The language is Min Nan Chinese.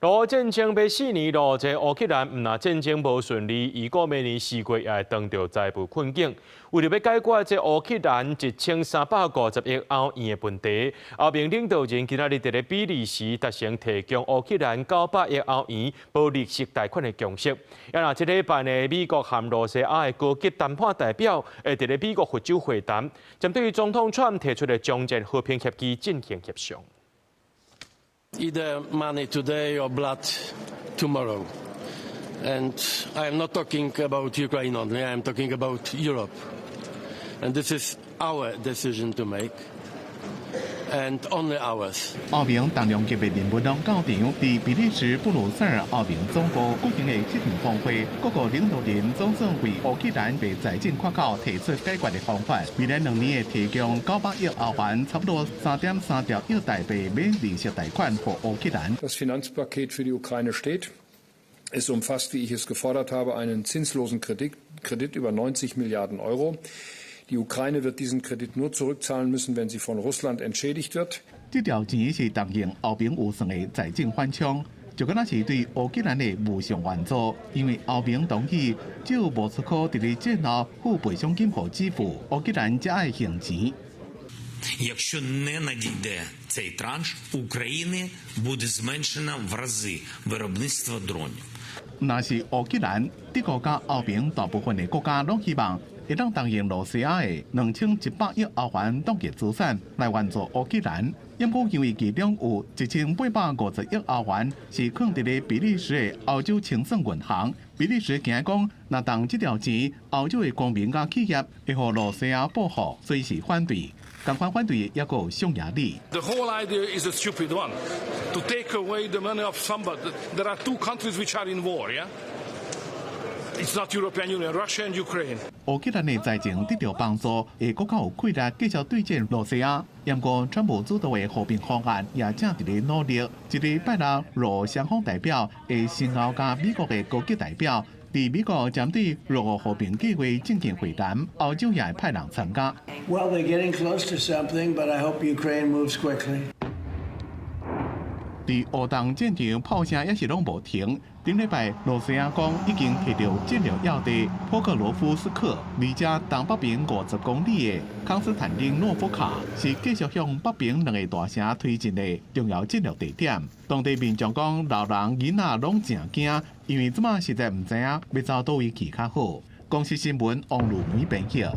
俄戰爭欲4年囉，這烏克蘭毋但戰爭無順利，預估明年4月也會當著財務困境。為著欲解決這烏克蘭1350億歐元的問題，歐盟領導人今仔日佇咧比利時達成提供烏克蘭900億歐元無利息貸款的共識。啊，若這禮拜呢，美國和羅西亞的高級談判代表會佇咧美國佛州會談，針對總統川普提出的終戰和平協議進行協商。 Either money today or blood tomorrow. And I am not talking about Ukraine only, I am talking about Europe. And this is our decision to make, and only ours. 歐盟重量級的人物攏到場，佇比利時布魯塞爾歐盟總部舉行的這場峰會，各國領導人總算為烏克蘭的財政缺口提出解決的方法。未來2年會提供900億歐元，差不多3.3兆億台幣免利息貸款予烏克蘭。 Das Finanzpaket für die Ukraine steht. Es umfasst, wie ich es gefordert habe, einen zinslosen Kredit über 90 Milliarden Euro. Die Ukraine wird diesen Kredit nur zurückzahlen müssen, wenn sie von Russland entschädigt wird. 這條錢是動用歐盟預算的財政緩衝，就敢若是對烏克蘭的無償援助，因為歐盟同意只有莫斯科佇咧戰後付賠償金予基輔，烏克蘭才愛還錢。 Якщо не надійде цей транш, України буде зменшено в рази виробництво дронів. 毋但是烏克蘭、德國佮歐盟大部分的國家攏希望會當動用羅西亞的2100億歐元當作資產來援助烏克蘭。毋過因為其中有1850億歐元是囥佇咧比利時的歐洲清算銀行，比利時驚講，若動這條錢，歐洲的公民佮企業會予羅西亞報復，所以是反對。仝款反對的猶閣有匈牙利。 The whole idea is a stupid one. To take away the money of somebody. There are two countries which are in war, yeah? It's not European Union, Russia and Ukraine. 烏克蘭的財政得著幫助，會閣較有氣力繼續對戰羅西亞。毋過，川普主導的和平方案也正佇咧努力。這禮拜六，羅雙方代表會先後佮美國的高級代表，佇美國針對羅烏和平計畫進行會談，歐洲也會派人參加。 Well, they're getting close to something, but I hope Ukraine moves quickly. 佇烏東戰場炮聲也是攏無停。頂禮拜，羅西亞講已經提著戰略要地波克羅夫斯克，離這東北邊50公里的康斯坦丁諾夫卡，是繼續向北邊兩个大城推進的重要戰略地點。當地民眾講，老人囡仔攏誠驚，因為這馬實在毋知影欲走佗位去較好。公視新聞王如梅編譯。